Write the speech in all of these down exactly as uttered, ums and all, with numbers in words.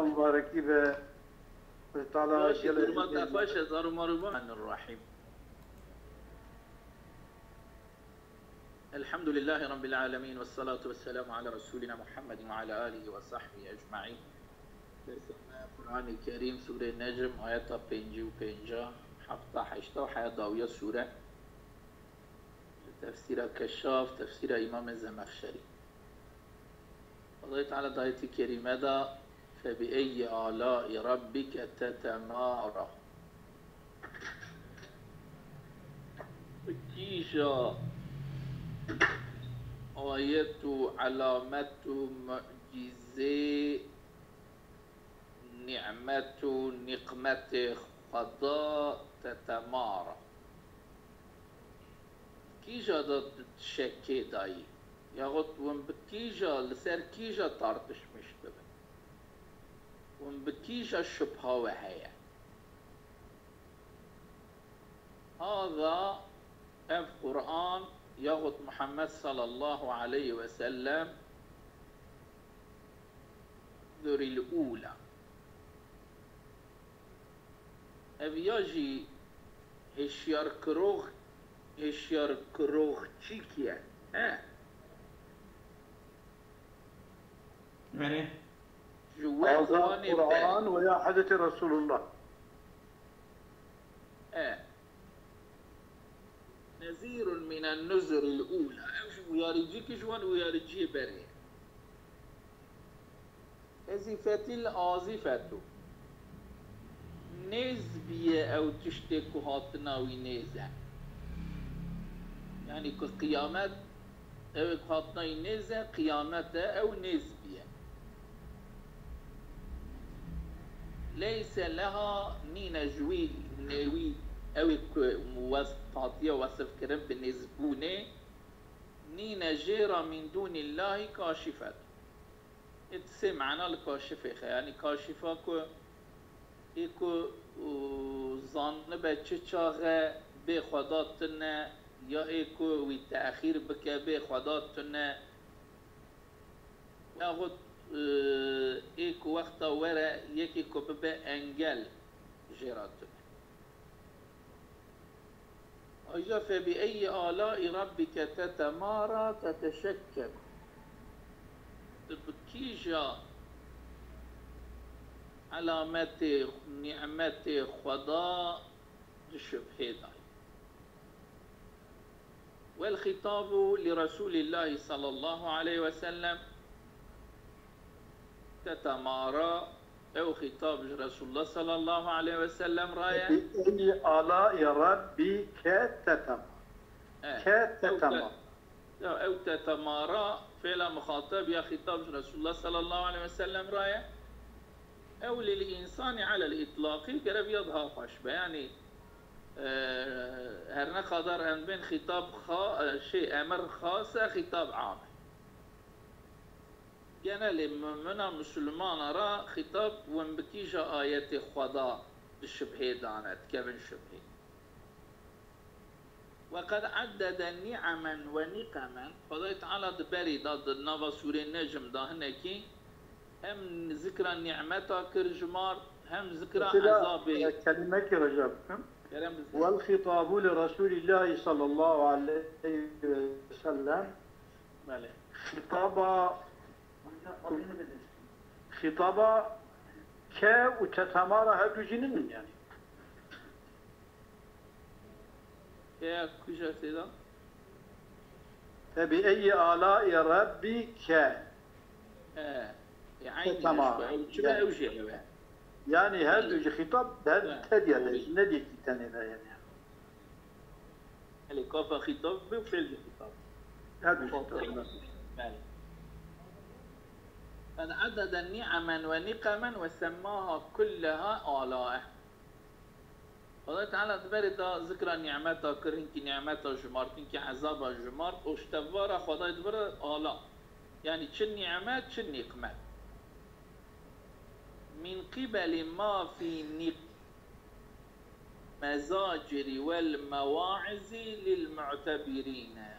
Mubarekî be. Teala gelek Rahim. الحمد لله رب العالمين والصلاة والسلام على رسولنا محمد وعلى آله وصحبه أجمعين. Dersê me Qur'anê Kerîm, Sûrê Necm, ayeta pêncî û pênca, hefta, heşta û heya dawiya sûre. Tefsîra Keşaf, tefsîra Îmamê Zemexşerî. Xwedayê Teala di ayetê kerîme de, "Febieyyi alâi rabbike tetemara." Bi kîja ayet û elamet û mucîzê, nîmet û nîqmetê Xweda tetemara. Kîja de tu şekê dayî? Yaxud hûn bi kîja, li ser kîja tartişmiş dibin? Hûn bi kîja şubha we heye? Hada, ev Qur'an, yaxud Muhammed sallallahu aleyhi ve sellem, zuril ula. Ev ya jî hişyarkirox, hişyarkiroxçîk ye. He. Belê. Ji we Hada Qur'anê ber. Qur'an ve ya Hezretî Resulullah. E. Nezîrun minen nuzuril ula. Ev ji wiyarîcîkî ji wan wiyarîciyê berê ye. Ezîfetîl azîfetu. Nêz bîye ew tiştê ku hatina wî nêz e. Yanî ku qiyamet, ew ê ku hatina wî nêz e, qiyamet e, ew nêz bîye. Leyse leha, nîne ji wî nêwî, ew ê ku wes-, hatiye wesifkirin bi nêzbûnê, nîne jê re min dûnîllahî kaşîfet. Ê tu sê mana li kaşifê xe, yanî kaşifa ku ê ku, û, zanibe çi çax e bê Xweda tune, ya ê ku wî texîr bike bê Xweda tune, yaxud, e, ê ku wexta were yekê ku bibe engel jê re tune. Aja febieyyi alâi rabbike tetemara teteşekkeku. Tu bi kîja elametê, nîmetê Xweda di şubhê de yî? Wel xitabu li Resulîllahî sallallahu aleyhi ve sellem tetemara, ew xîtab ji Resulullah sallallahu aleyhi ve sellem re ye. Bi eyyi alâi rabbike tetemara. E, Ke ew te-, tetemara. Ya, ew tetemara, fêla muxateb ya xîtab ji Resulullah sallallahu aleyhi ve sellem re ye. Ew lil însani alel îtlaqî, gerev ya daha xweş be. Yanî, e, her ne qadar em bên xîtab xa-, e, şey, emir xas e, xîtab am e. Genelê mumina, musulmana re xîtab win bi kîja ayetê Xweda di şibhê dane, dikevin şibhê. Ve qed eddede ni'amen ve niqamen. Xwedayê Teala di berî de, di nava Sûrê Necm de hinekî hem zikra nîmeta kir ji mar, hem zikra Mesela, ezabê. e, kelimekî Recep bikim. Kerem bize. Vel xitabu li Resulillahi sallallahu aleyhi ve sellem. Belê. Xitaba, xitaba ke û tetemara her du jî nînin yani. Ke ya kuja têda? Febi eyyi alai rabbike. He. E, aynı Tetemara. Ew çi be, ew jî ew e. Yani her du jî xîtab her tediye de, ne diye ki tenê de yani. Belê, kafa xîtab be û fêl jî xîtab. Her du xîtab. Belê. Qed eddede ni'amen ve niqamen ve semmaha kulleha alae. Xwedayê Teala di berê de zikra nîmeta kir, hinkî nîmeta jimart, hinkî ezaba jimart, û ji tevara Xwedayê di vir ala. Yani çi nîmet, çi nîqmet. Min qibeli ma fî nîq-, mezaciri vel mewaizî lil mu'tebirîne.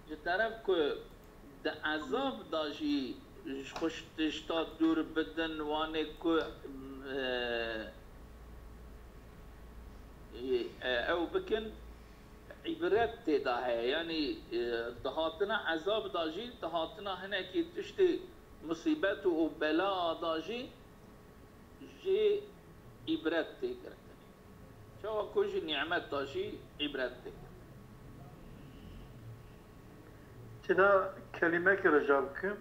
Ji teref ku di ezab de jî ji xwe tişta dûr bidin, wanê ku, e, e, ew bikin, îbret tê de heye. Yanî, e, dihatina ezab de jî, dihatina hinekî tiştê musîbet û bela de jî jê îbret tê girtin. Çawa ku ji nîmet de jî îbret tê girtin. Têna kelimekê rica bikim.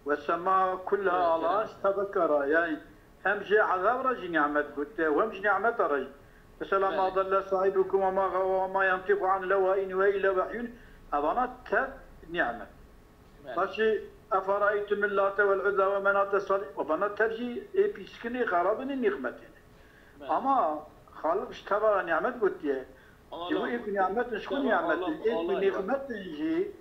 Ve sema kulla Evet, ala evet. Tebekara. Yani hem jê azab re jî nimet gotiye, hem jî nimeta re jî. Mesela, Belê. Ma dalla sahibukum ve ma gawa ve ma yantiqu anil hewa in huve illa vehyun. Evana tev nimet. Belê. Paşê, eferaytum late vel uzza ve menate salih. Evana tev jî ê pîskinê xerabinê nîxmetê ne. Belê. Ama Xaliq ji teva re nimet gotiye. Ji bo ê ku nimet in, ji xwe nimet in. Ê ku nîxmet in jî,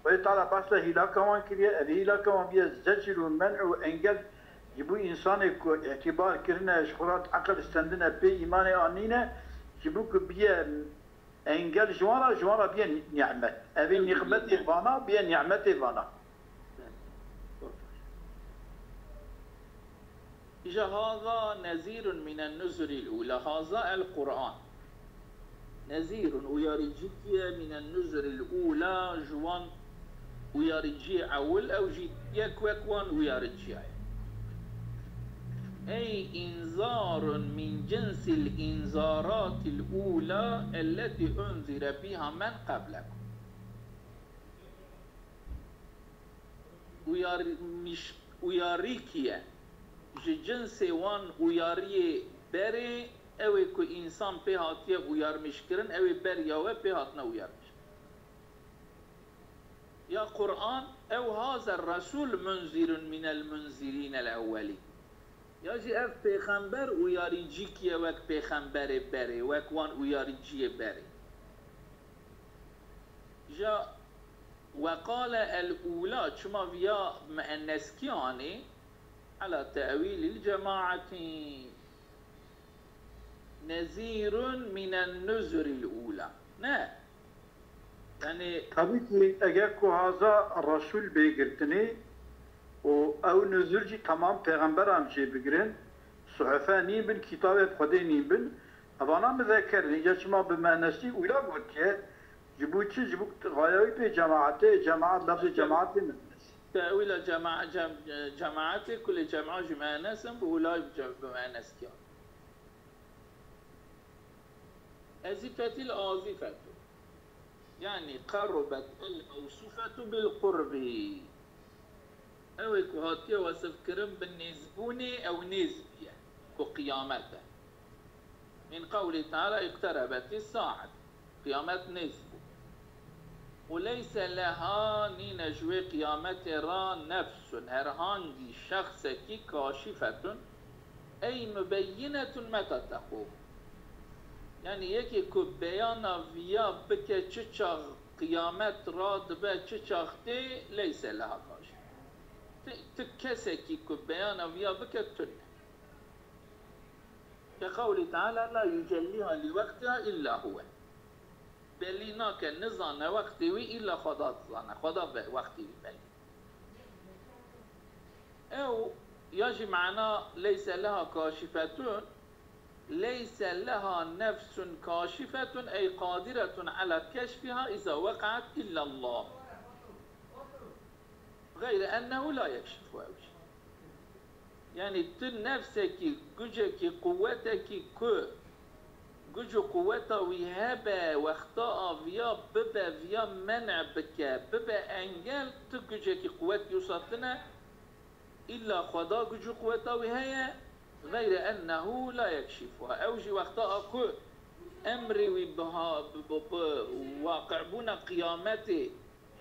Xwedê Teala behsa hîlaka wan kiriye, ev hîlaka wan biye zecir û men'û û engel ji bo însanê ku îtibar kirine, ji xwe re eqil stendine, pê îmanê anîne, ji bo ku biye engel ji wan re, ji wan re biye nimet. Ev ê nîxmetê vana, biye nimetê vana. Îja haza nezîrun mînen nuzurîl ûla. Haza el Qur'an. Nezîrun, uyarıcı ye, mînen nuzurîl ûla, ji wan uyarıciyê ewil, ew jî yek wek wan uyarıcıya ye. Ey inzarun min cinsil inzaratil ûla elleti unzire biha men qablekum. Uyar-, miş-, uyarîkiye ji cinsê wan uyariyê berê, ew ê ku însan pê hatiye uyarmiş kirin, ew ê beriya we pê hatine uyarmiş. Ya Qur'an, ew haza resul munzirun minel munzirînel ewwelîn. Ya jî ev pêxember uyarîcîk ye wek pêxemberê berê, wek wan uyarîciyê berê. Ja we qale el ûla, çima viya meeneskî anî? Ela tewîlîl cemaetî. Nezîrun mînen nuzurîl ûla. Ne. Yanî Tabii ki eger ku haza Resul bê girtinê û ew nuzur jî tamam pêxemberan jê bigirin, suhefe nîn bin, kitabê bi Xwedê nîn bin, evana muzeker in, ya çima bi muennesî ûla gotiye, ji bo çi? Ji bo ku gaya wî pê cemaetê, cemaet, lafzê cemaetê muennes. Tewîla cema-, cem-, cemaetê kulê cema jî muennes in, bi ûla jî bi muennes kiya. Ezîfetîl azîfetu. Yanî qerrubet el mewsûfetu bil qurbi. Ew ê ku hatiye wesifkirin bi nêzbûnê ew nêz bûye, ku qiyamet e. Min qewlî teala îqterebetî saet. Qiyamet nêz bû. Û leyse leha, nîne ji wê qiyametê re, nefsun, herhangî şexsekî, kaşîfetun, ey mubeyyinetun meta teqûm. Yanî yekê ku beyana viya bike çi çax qiyamet radibe, çi çax tê, leyse leha kaşîfetun. Ti, ti kesekî ku beyana viya bike tune. Ke qewlî teala, la yucellîha li wextiha illa huwe. Belî nake, nizane wextê wî, îlla Xweda dizane. Xweda be-, wextê wî belî. Ew ya jî mana leyse leha kaşîfetun, leyse leha nefsun kaşîfetun ey qadiretun ala keşfiha iza weqaet illa Allah. Gayre ennehu la yekşifu ew jî. Yanî tu nefsekî, gucekî, quwetekî ku guc û quweta wî hebe, wexta aviya bibe, viya men'e bike, bibe engel, tu gucekî, quwet wisa tune, îlla Xweda guc û quweta wî heye, gayre ennehu la yekşifuha. Ew jî wexta a ku emrê wî biha, bi, bi, bi waqi'bûna qiyametê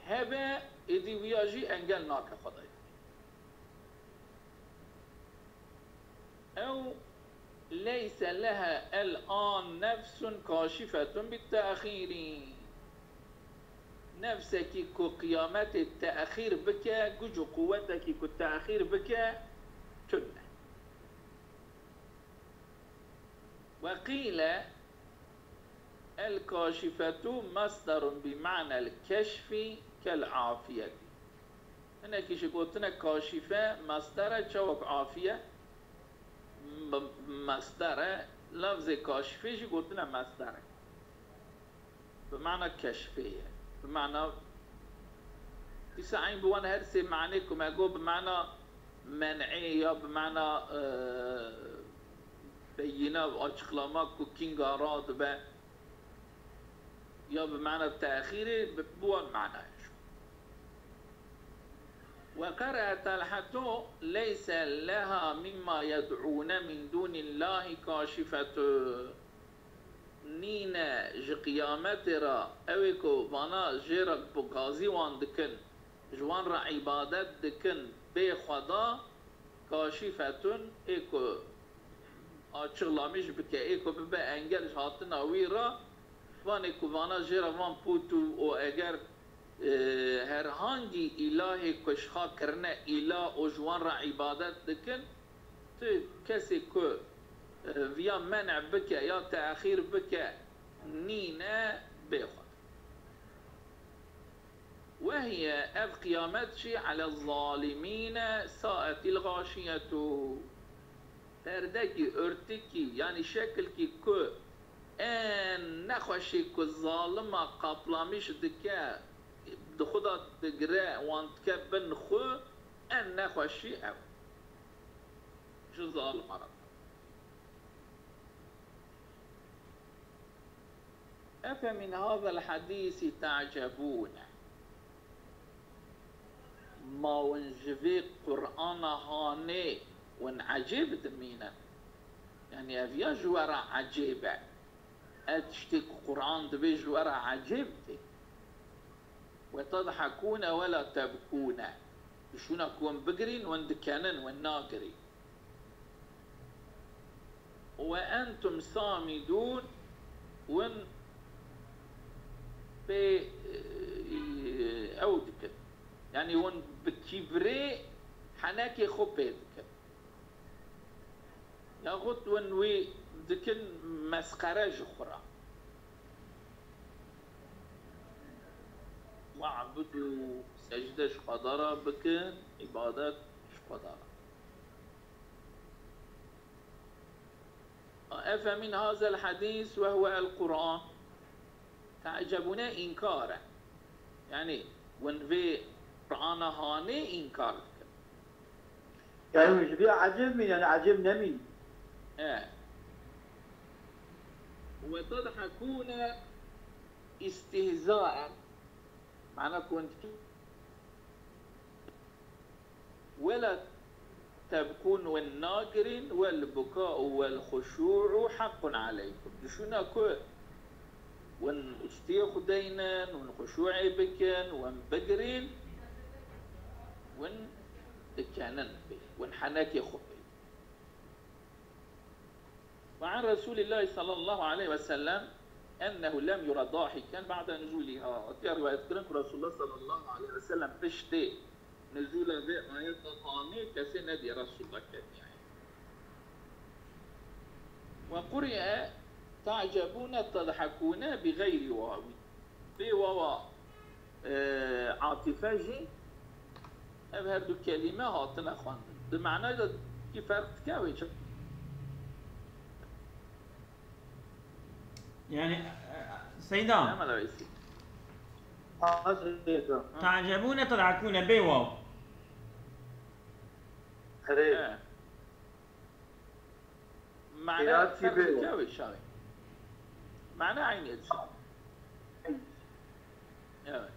hebe, êdî wiya jî engel nake Xwedayê. Ew leyse leha el-an nefsun kaşifetun bit-te'xîrî. Nefsekî ku qiyametê te'xîr bike, guc û quwetekî ku te'xîr bike, tune. Ve qîle el-kaşifetu masdarun bi ma'nel keşfi kel-afiyeti. Hinekî jî gotine kaşîfe mesder e, çawa ku afiye m-, mesder e, lafzê kaşîfê jî gotine mesder e. Bi mana keşfê ye. Bi mana, dîsa eyn bi wan her sê manê ku me got, bi mana men'ê ya bi mana, e, beyîna, açıklama ku kînga radibe, ya bi mana texîrê, bi, bi wan manayê jî. وقرأ طلحة: ليس لها مما يدعون من دون الله كاشفة. Nîne ji qiyametê re ew ê ku vana jê re bi gazî wan dikin, ji wan re îbadet dikin, bê Xweda, kaşîfetun, ê ku açıqlamış bike, ê ku bibe engel ji hatina wî re, vanê ku vana jê re van pût û, û eger, e, herhangî îlahê ku ji xwe kirine îlah û ji wan re îbadet dikin, tu kesê ku, e, viya men'e bike ya texîr bike, nîne bê Xweda. وهي، ev qiyamet jî, على الظالمين ساءت الغاشية. Perdekî, örtükî, yanî şekilkî ku en nexweşî ku zalima qaplamiş dike, di xwe de digire, wan dike bin xwe, en nexweşî ew ji zalima re. أفمن هذا الحديث تعجبون. Ma hûn ji vê Qur'ana hanê hûn ecêb dimînin? Yanî ev ya ji we re ecêb e? Ev tiştê ku Qur'an dibê ji we re ecêb tê? وتضحكون ولا تبكون. Dişûna ku hûn bigirîn, hûn dikenin, hûn nagirîn. وأنتم سامدون، hûn pê, e, ew dikin. Yanî hûn bi kîbrê henekê xwe pê dikin. Yaxud hûn wî dikin mesxere ji xwe re. وَاعْبُدُوا، secde ji Xweda re bikin, îbadet ji Xweda re. أفمن هذا الحديث وهو القرآن تعجبون، înkar e. Yanî, hûn vê Qur'ana hanê înkar dikin. Yani, ji vê ecêb mîn, yani ecêb nemîn. E. وتضحكون استهزاء. Mana ku hûn dikin. ولا تبكون، hûn nagirîn، والبكاء والخشوع حق عليكم. Dişûna ku hûn stiyê xwe deynin, hûn xuşûê bikin, hûn bigirîn, hûn dikenin pê, hûn henekê xwe pê. وعن رسول الله صلى الله عليه وسلم أنه لم ير ضاحكا بعد نزولها. Hatiye rivayet kirin ku Resulullah sallallahu aleyhi ve sellem piştê nuzula vê ayeta hanê kesê nediye Resulullah keniye. وقرئ تعجبون تضحكون بغير واو. Bê wawa, e, atife jî ev her du kelîme hatine xwendin. Di manayê de kî ferq dike wê çi? Yani, e, Seyda. Nema da wêsî. Ha, Seyda. Tacebûne tedhekûne bê waw. Erê. He. Mane Qiyasî ferq bê dike waw. Wê çaxê. Mane eynî ye dişa. Evet.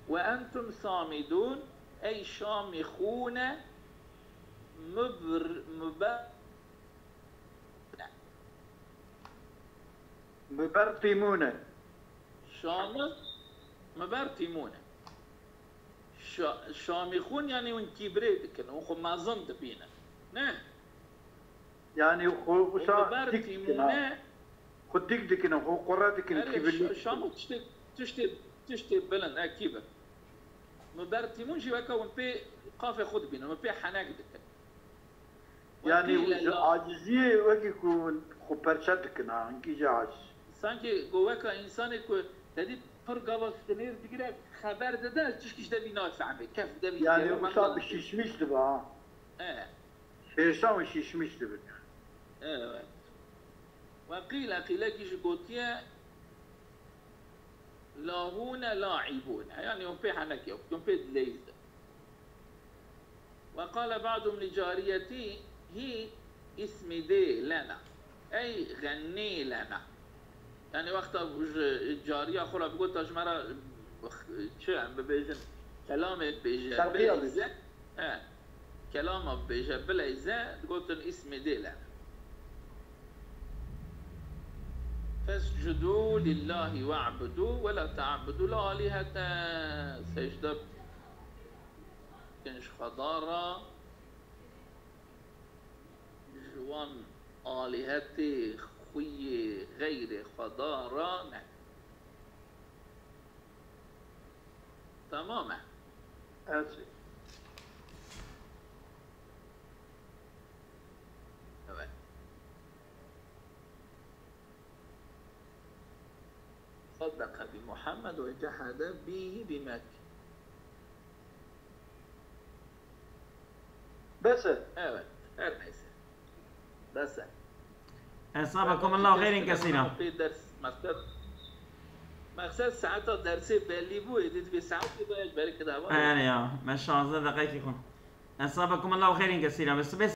Ve entum samidûn, ey şamixûne mubr-, muber-, Mubertîmûne. Şamix, mubertîmûne. Şa-, şamixûn, yani hûn kîbrê dikin, hûn xwe mezin dibînin. Ne? Yani xwe wisa dik dikin, ha. Mubertîmûne. Xwe dik dikin, xwe qure dikin, erê, kîbirlî şa-, dikin. Şamix tiştê, tiştê, tiştê bilind, e, kîbir. Mubertîmûn jî weke hûn pê qafê xwe dibînin, hûn pê henek dikin. Yani ji aciziyê wekî ku xwe perçe dikin, ha, hinkî jî aciz. Sankî ku weka însanê ku te dî Pir gava sinêr digire, xeber dide, tişkî ji devî nafehmê. Kef devî Yani dide, wisa bi şişmiş dibe ha. E, Hêşan şişmiş dibe. Evet. Ve qîle, qîlekî jî gotiye, lahûne laîbûne. Yani hûn pê henekê, hûn pê dileyîze. Ve qale ba'dum li cariyetî hî ismîdê lena. Ey xennî lena. Yani wexta ji cariya xwe re bigota ji me re çi em bibêjin, kelamê bibêje, Şerqiya bileyze. He. Kelama bibêje, bileyze, digotin ismîdê lena. Fescudû lillâhi we'budû ve la te'budû l-alîhete. Secde bikin ji Xweda re, ji wan alîhetê xwe yê xeyrê Xweda re ne. Tamam e. Evet. Evet. Saddaka bi Muhammed ve cehade bihi bi Mekke. Bes e. Evet, her neyse. Bes e. Esabakumullahu xeyrin kesîra. Pê ders, meqsed, meqsed saeta dersê bellî bû, êdî divê saetê be, ji ber kida var. Erê ya, me şazdeh deqekî xwe. Esabakumullahu xeyrin kesîra. Bi sibê